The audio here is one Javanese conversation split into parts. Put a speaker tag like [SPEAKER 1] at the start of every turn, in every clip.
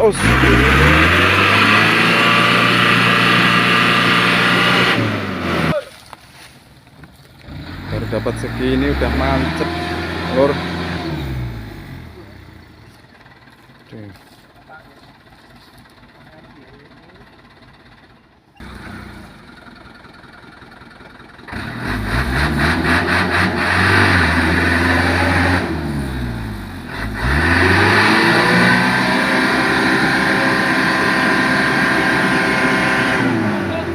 [SPEAKER 1] Terus. Baru dapat segini udah mancep, lur. Duh.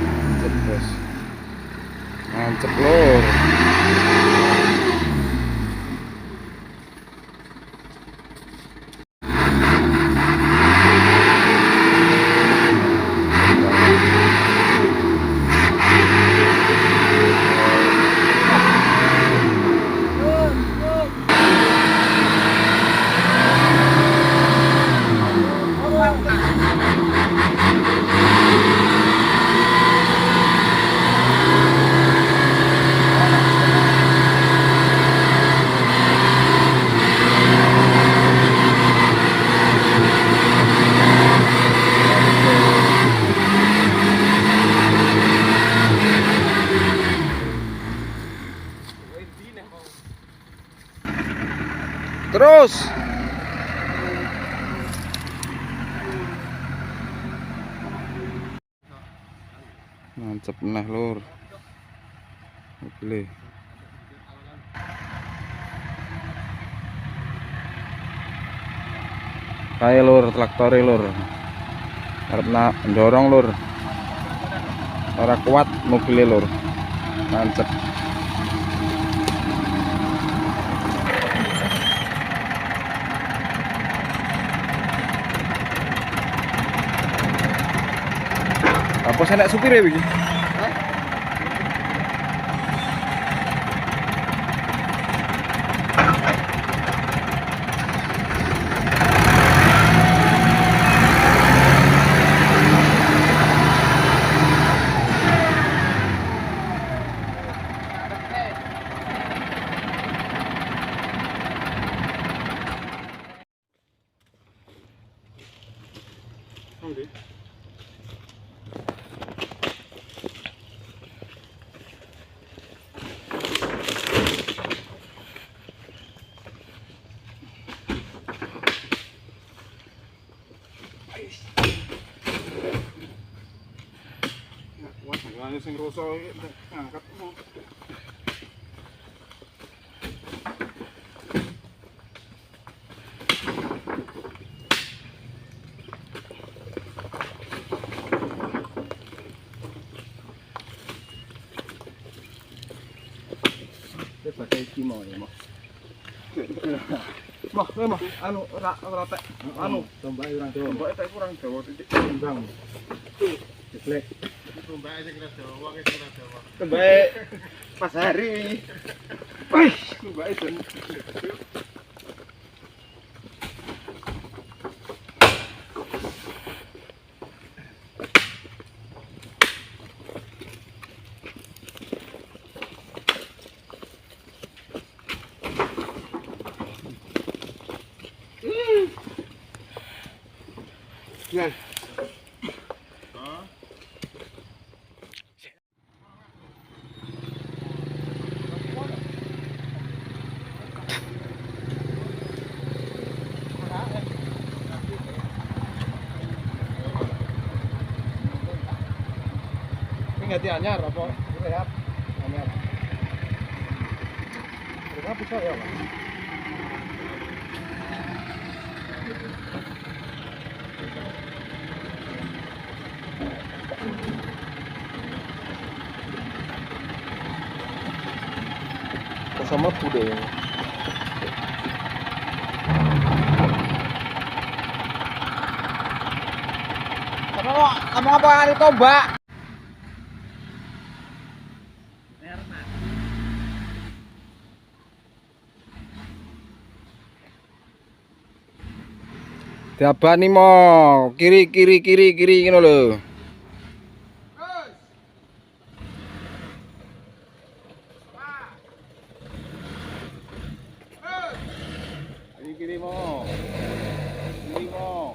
[SPEAKER 1] Mancep, bos. Mancep, lur. Terus. Mancep neh, lur. Mobil. Kae, lur, traktore, lur. Arep nak ndorong, lur. Ora kuat mobilnya, lur. Mancep. Apa sih nek supir ya iki?
[SPEAKER 2] Wah, tanggane sing rusak iki ngangkat mau.
[SPEAKER 3] Wis pakai iki mau ya, mau.
[SPEAKER 2] Mah, mah, anu ora ora tek anu
[SPEAKER 3] Tombake urang dawa.
[SPEAKER 2] tombake tek kurang dawa titik.
[SPEAKER 3] Timbang. Jeblek.
[SPEAKER 2] Tombake sing ora dawa, sing ora dawa. Tombake pas hari. Wih, tombake jen. Ya. Ini ganti anyar apa? Rehab. Anyar. Rehab bisa ya, Pak?
[SPEAKER 1] Sama bude. Kamu kamu apa kali tombak? Diabani mo, kiri kiri kiri kiri ngono lho.
[SPEAKER 2] Kiri kiri mo. Kiri mo.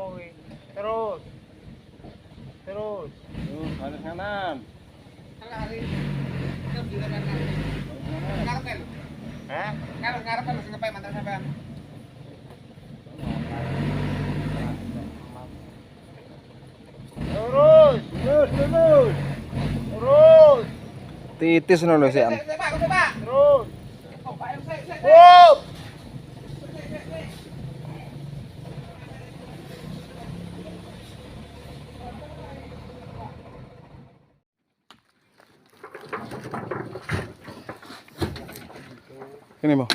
[SPEAKER 2] kuwi. Terus. Terus.
[SPEAKER 3] Terus balik kanan.
[SPEAKER 2] Hah?
[SPEAKER 4] Ngarep lho sing ngepai mantan sampean.
[SPEAKER 2] Terus,
[SPEAKER 3] Terus, terus.
[SPEAKER 2] terus.
[SPEAKER 1] Titis ngono lho sian.
[SPEAKER 4] Sik, Pak, sik, Pak.
[SPEAKER 2] Terus.
[SPEAKER 4] Oh, Pak, sik, sik.
[SPEAKER 2] Hop.
[SPEAKER 1] Kene mo.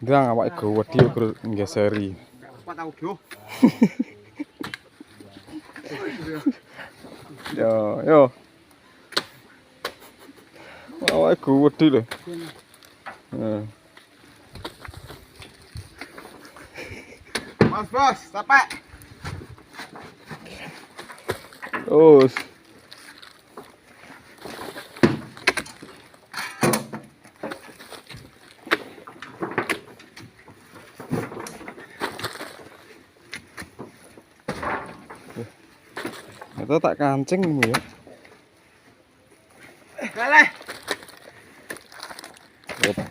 [SPEAKER 1] Ndang awake gawedi ukur nggeseri.
[SPEAKER 4] Kuat aku, Bro.
[SPEAKER 1] Yo, yo. Awake gawedi lho. Heeh.
[SPEAKER 4] Mas, Bos, sampai.
[SPEAKER 1] Terus. Itu tak kancing mu ya.
[SPEAKER 4] Lele.
[SPEAKER 1] Yep.